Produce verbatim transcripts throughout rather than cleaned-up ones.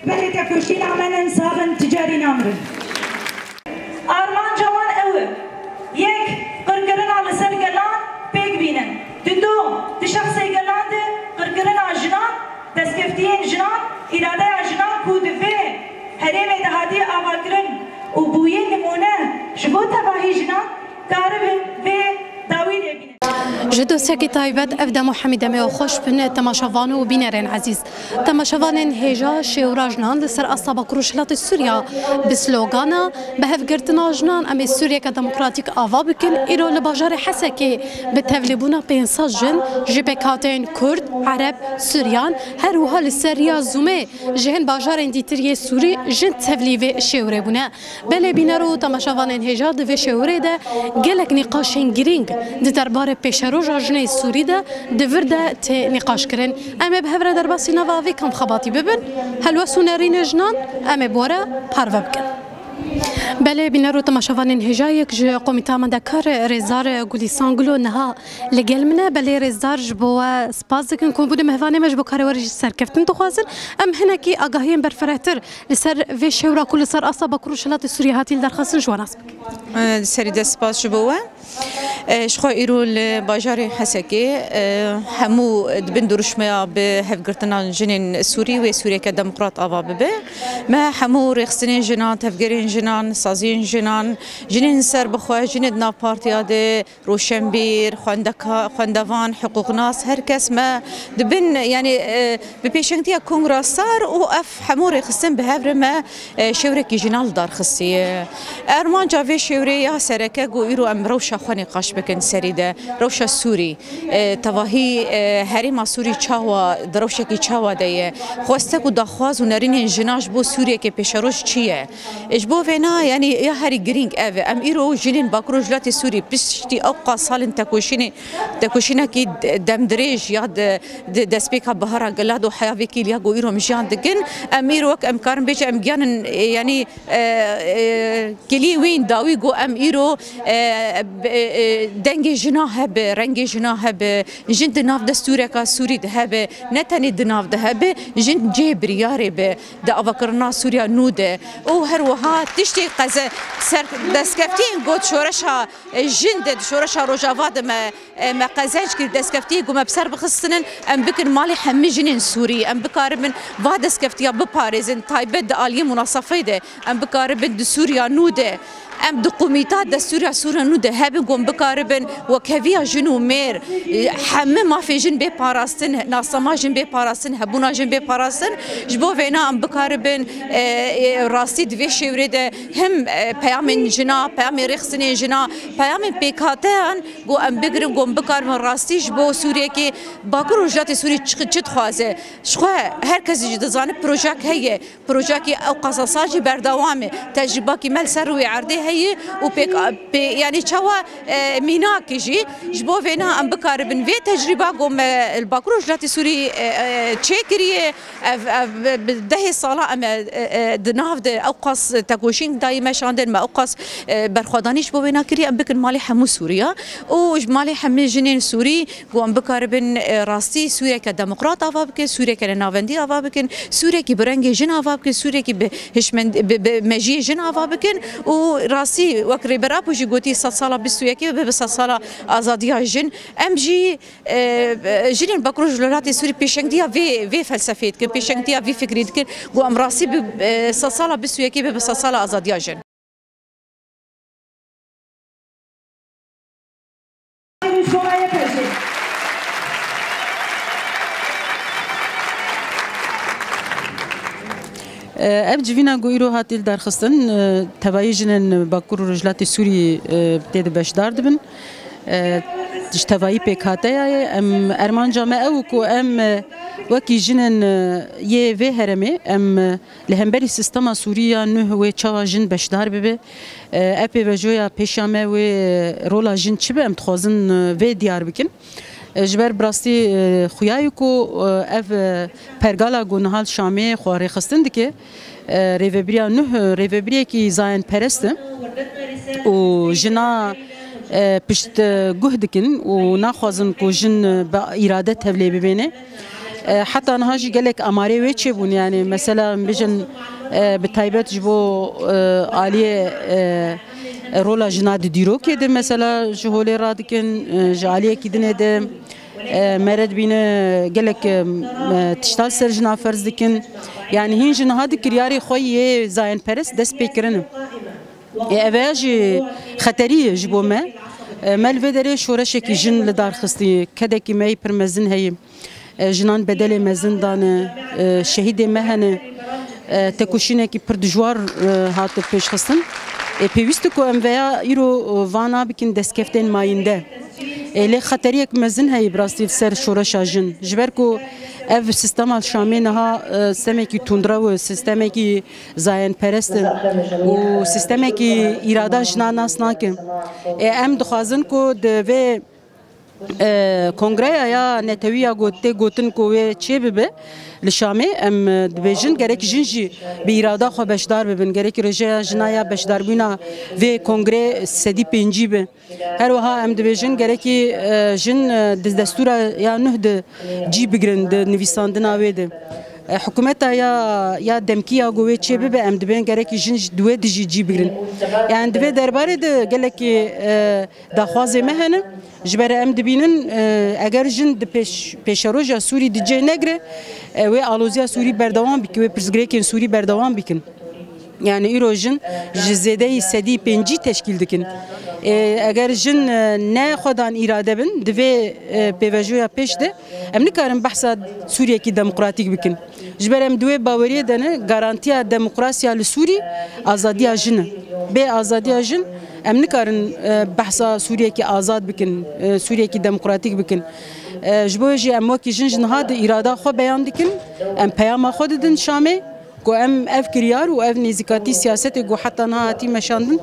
Belê tekoşîna me ne nizav in, tu carî namirin. Armanca wan ew e, yek, qirkirina li ser gelan pêk bînin. Dido, di şexsê gelan de qirkirina jinan, destkeftiyên jinan, îradeya jinan ku di vê herêmê de hatiye avakirin û bûye nimûne ji bo tevahî jinan, karibin vê dawî lê bînin. Ji dosyekî taybet, ev demo hemî demê xweş bin temaşevan û bînerên ezîz. Temaşevanên hêja, şêwra jinan li ser asta Bakur Rojhilatê Sûriya bi slogana "Bi hevgirtina jinan em ê Sûriyeke demokratîk ava bikin", îro li bajarê Hesekê bi tevlîbûna pênc sed jin ji pêkhateyên Kurd, Ereb, Suryan, her wiha li ser riya Zoomê ji hin bajarên dîtir yê Sûrî jin tevlî vê şêwrê bûne. Belê bîner û temaşevanên hêja, di vê şêwirê de gelek nîqaşên girîng di derbarê pêşeroja jinê Sûrî de di vir de tê nîqaşkirin. Em ê bi hev re derbasî nava vê kamxebatî bibin. Helwest û nerînê jinan em ê bi we re parve bikin. Belê bîner û temaşevanên hêja, yek ji komîta amedekar rêzdar Gulîstan Gulo niha li gel min e. Belê rêzdar, ji bo we spas dikin ku bûne mehvanê me, ji bo karê we re jî serkeftin dixwazin. Em hinekî agahiyên berfirehtir li ser vê şewra ku li ser asta Bakur Rojhilatê Sûriyê hatî lidarxistin ji we nas bikin. E, di serî de spas ji bo we. E, ji xwe îro li bajarê Hesekê, e, hemû di bin duruşmeya bi hevgirtina jinên Sûrî wê Sûriyeke demokrat ava bibe. Me hemû rêxistinên jinan, tevgerên jinan, saziyên jinan, jinên serbixwe, jinê di nav partiya de, roşenbîr, xwendeka-, xwendevan, hiqûqnas, her kes me dibin, yanî, e, bi pêşengtiya kongra sar û ev hemû rêxistin bi hev re me, e, şewrekî jinan li dar xistiye. Armanca vê şewrê ya sereke ku îro em rewşa xwe nîqaş bikin serî de, rewşa Sûrî, e, tevahî, e, herêma Sûrî çawa, di rewşekî çawa de ye, xwestek û daxwaz û nerînên jinan ji bo Sûriyeke pêşeroj çi ye? Ji bo vêna, yanî ya herî girîng ev e. Em îro jinên Bakur Rojhilatê Sûrî piştî ew qas salên tekoşînê, tekoşînekî de-, demdirêj ya de, de destpêka bihara gela do heya vê kêliya ku îro em jiyan dikin. Em îro wek em karin bêje em giyanin, e, yanî, e, e, kilî wîn dawî ku em îro, e, e, e, dengê jina hebe, rengê jina hebe, jin di nav destûreka Sûrî de hebe, ne tenê di nav de hebe, jin cihê biryarê be. Di avakirina Sûriya nû de û her wiha tiştê qeze-, ser-, destkeftiyên got şoreşa, e, jin de, di şoreşa Rojava de me, e, me qezenc kir, destkeftiyê ku me bi ser bixistinin, em bikin malê hemî jinên Sûrî, em bikaribin va destkeftiya biparêzin, taybet di aliyê munasefeyê de, em bikaribin di Sûriya nû de. Em di komîta destûra Sûriya nû de hebin ku em bikaribin wekheviya jin û mêr, e, hemî mafê jin bê parastin, nasnama jin bê parastin, hebûna jin bê parastin. Ji bo vêna em bikaribin, e, e, rastî di vê şêwrê de him, e, peyamên jina, peyamên rêxistinên jina, peyamên pêkhateyan ku em bigirin, ku em bikaribin rastî ji bo Sûriyekê, Bakur û Rojhilatê Sûrî çi, çi dixwaze. Ji xwe her kes jî dizane projek heye. Projeyekî ew qasasa jî berdewam e. Tecrîbakî me li ser rûyê erdê heye û pêk, pê, yanî çawa, e, mînak e jî. Ji bo vêna em bikaribin vê tecrîba ku me li Bakur Rojhilatê Sûrî, e, e, çêkiriye. Ev, ev, bi dehê sala em, e, e, di nav de ew qas tekoşîn dayî meşandin, me ew qas, e, berxwedanî ji bo vêna kiriye, em bikin malê hemû Sûriya û ji malê hemî jinên Sûrî. Ku em bikaribin, e, rastî Sûriyeke demokrat ava bikin, Sûriyeke li navendî ava bikin, Sûriyekî bi rengê jin ava bikin, Sûriyekî bi hişmend-, bi, bi mejiyê jin ava bikin û rastî wek Rêber Apo jî gotî, sedsala bîst û yekê bibe sedsala azadiya jin. Em jî, e, jinên Bakur Rojhilatê Sûrî pêşengtiya vê, vê felsefeyê dikin, pêşengtiya vî fikrî dikin. Ku em rastî bi, e, sedsala bîst û yekê bibe sedsala azadiya jin. Ev civîna ku îro hatî lidarxistin, tevayî jinên Bakur û Rojhilatê Sûrî tê de beşdar dibin. Ji tevayî pêkhateya ye. Em, ermanca me ew ku em, wekî jinên, yê vê herêmê, em, Li hemberî sîstema Sûrî ya nuh wê çawa jin beşdar bibe? E, ev pêvajoya pêşiya me wê rola jin çi be? Em dixwazin, e, vê diyar bikin. E, ji ber bi rastî, e, xuya ye ku, e, ev, e, pergala ku niha li Şamê xwe rêxistin dike, e, rêvebiriya nuh, e, rêvebiriyekî zayenperest e û jina, e, pişt, e, guh dikin û naxwazin ku jin, e, bi îrade tevlê bibêne. E, heta niha jî gelek amarê wê çêbûn, yani mesela em bêjin, e, bi taybet ji bo, e, aliyê, e, rola jina di dîrokê de mesela ji holê radikin, e, ji aliyekî dinê de, e, mere dibîne gelek, e, e, tişta li ser jina ferz dikin. Yani hîn ji niha di kiryarê xwe yê zayenperest dest pê kirine. E, ev ya jî xeterî ye ji bo me. E, me li vê derê şoreşekî jin li dar xistî. Kedekî me yî pir mezin heye. E, jinan bedelê mezin dane. E, şehîdê me hene. E, tekoşînekî pir dijwar, e, hate pêşxistin. E, pêwîst e ku em veya îro, e, vana bikin destkeftên mayînde. E, lê xeteriyek mezin heye bi rastî li ser şoreşa jin. Ji ber ku ev sistema li Şamê niha, e, sistemekî tundrew e, sistemekî zayenperest e û sistemekî îrada jina nas nake. E, em dixwazin ku di vê, e, kongreya ya netewî ya got-, tê gotin ku wê çê bibe li Şamê, em, e, dibêjin gerek jin jî bi îrada xwe beşdar bibin. Gerek rêjeya jina ya beşdarbûna vê kongrê sedî pêncî be. Her wiha em dibêjin gerekî, e, jin, e, di destûra ya nuh de cî bigirin di nivîsandina wê de. E, hikûmeta ya, ya demkî ya ku wê çê bibe, em dibên gerekî jin jî di wê dijî cî bigirin. Yani di vê derbarê de gelekî, e, daxwazê me hene. Ji ber em dibînin, e, eger jin di pêş-, pêşeroja Sûrî di cê negire, e, wê aloziya Sûrî berdewam bike, wê pirsgirêkên Sûrî berdewam bikin. Yani îro jin ji zêdeyî sedî pêncî teşkîl dikin. E, eger jin, e, ne xwedan îrade bin, di vê, e, pêvajoya pêş de em nikarin behsa Sûriyekî demokratîk bikin. Ji ber em di wê baweriyê de ne, garantiya demokrasiya li Sûrî azadiya jin e. Bê azadiya jin em nikarin, e, behsa Sûriyekî azad bikin, e, Sûriyekî demokratîk bikin. E, ji bo wê jî em wekî jin ji niha di îrada xwe beyan dikin, em peyama xwe didin Şamê. Ku em ev kiryar û ev nêzîkatî siyasetê ku heta niha hatî meşandin,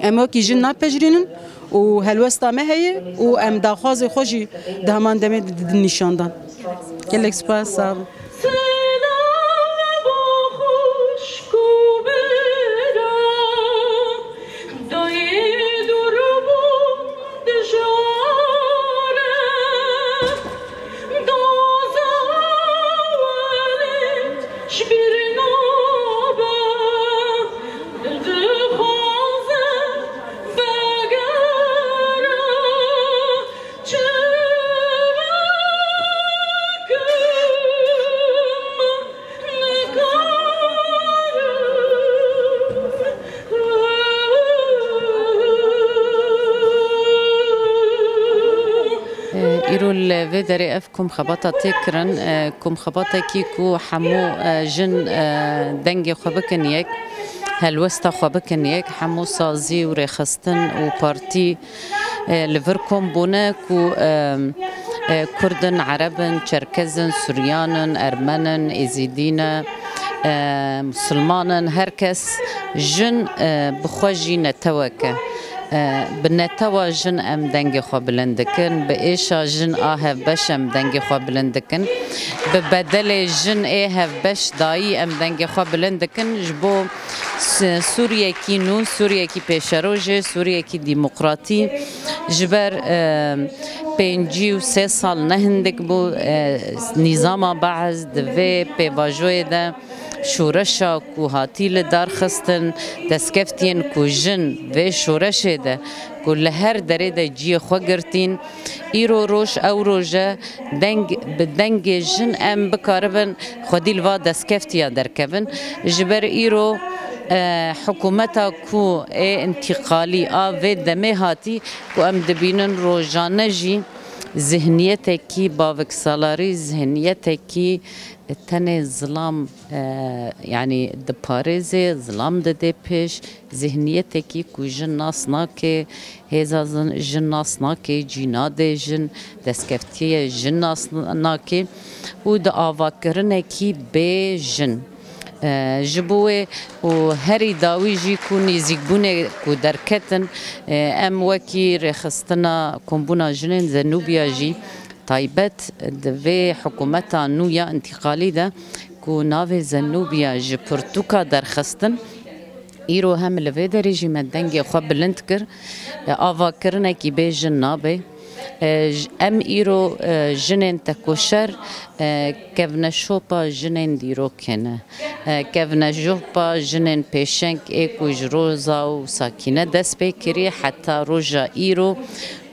em wekî jin napejirînin û helwesta me heye û em daxwazê xwe jî di heman demê de didin nîşandan. Gelek spas, sağ olun. Îro li vê derê ev komxebata tê kirin, e, komxebatekî ku hemû, e, jin, e, dengê xwe bikin yek, helwesta xwe bikin yek, hemû sazî û rêxistin û partî, e, li vir kom bûne ku, e, e, Kurd in, Ereb in, Çerkez in, Suryan in, Ermen in, Êzîdî ne, e, Musulman in, her kes jin, e, bi xwe jî netewek e. E, bi netewa jin em dengê xwe bilind dikin, bi êşa jin a hevbeş em dengê xwe bilind dikin, bi bedelê jin ê hevbeş dayî em dengê xwe bilind dikin ji bo S-, Sûriyekî nû, Sûriyekî pêşerojê, Sûriyekî demokratî. Ji ber, e, pêncî û sê sal ne hindik bû, e, nîzama Baez di vê pêvajoyê de şoreşa ku hatî li dar xistin, destkeftiyên ku jin vê şoreşê de ku li her derê de cihê xwe girtîn, îro roj ew roj e, deng, bi dengê jin em bikaribin xwedî li va destkeftiya derkevin. Ji ber îro, e, hikûmeta ku ê întîqalî a vê demê hatî ku em dibînin rojane jî zihniyetekî baviksalarî, zihniyetekî tenê zilam, e, yanî diparêzê, zilam didê pêş, zihniyetekî ku jin nas nake, hêza zin-, jin nas nake, cî nadê jin, destkeftiyê jin nas n-, nake û di avakirinekî bê jin. E, ji bo wê û herî dawî jî ku nêzîkbûnê ku derketin, e, em wekî rêxistina Kombûna Jinên Zenûbiya jî taybet di vê hikûmeta nû ya întîqalî de ku navê Zenûbiya ji pirtûka derxistin, îro hem li vê derê jî me dengê xwe bilind kir. E, avakirinekî bê jin nabe. E, j-, em îro, e, jinên tekoşer, e, kevneşopa jinên dîrokê ne. E, kevneşopa jinên pêşeng ê ku ji Roza û Sakîne dest pê kiriye heta roja îro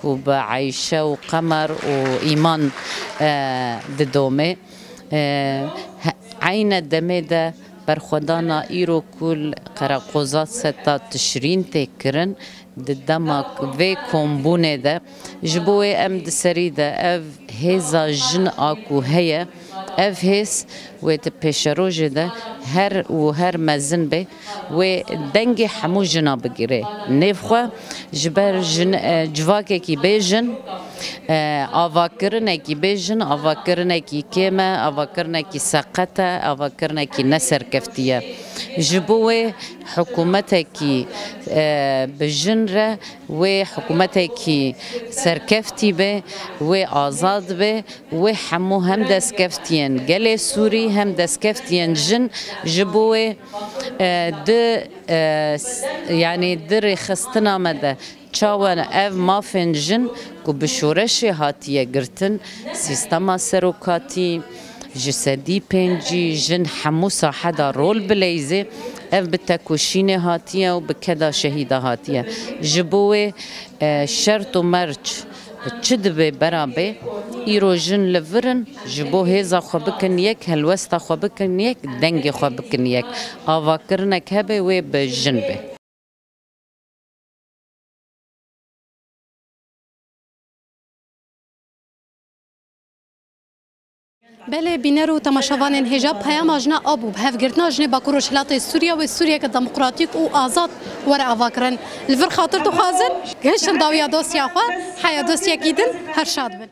ku bi Eyşe û Qemer û Îman, e, didome. E, he-, eyne demê de berxwedana îro ku li Qereqoza seta Tişrîn tê kirin, di dema vê kombûnê de ji bo wê em di serî de ev hêza jin a ku heye, ev hêz wê di pêşerojê de her û her mezin be, wê dengê hemû jina bigire nêv xwe, ji ber jin, e, civakekî bê jin, e, avakirinekî bê jin, avakirinekî kêm e, avakirinekî seqet e, avakirinekî neserkeftî ye. Ji bo wê hikûmetekî, e, bi jin re, wê hikûmetekî serkeftî be, wê azad be, wê hemû hem destkeftiyên gelê Sûrî hem destkeftiyên jin ji bo wê, e, di, e, s-, yanî di rêxistina me de çawa ev mafên jin ku bi şoreşê hatiye girtin, sîstema serokatî ji sedî pêncî jin hemû sahe de rol bileyzê, ev bi tekoşînê hatiye û bi keda şehîda hatiye. Ji bo wê, e, şert û merc çi dibe bera bê, îro jin li vir in, ji bo hêza xwe bikin yek, helwesta xwe bikin yek, dengê xwe bikin yek. Avakirinek hebe wê bi jin be. Belê, bîner û temaşevanên hêja, peyama jina a bû bi hevgirtina jinê Bakur Rojhilatê Sûriye wê Sûriyeke demokratîk û azad were avakirin. Li vir xatir dixwazin, gihiştin dawiya dosya xwe, heya dosyekî din, her şad bin.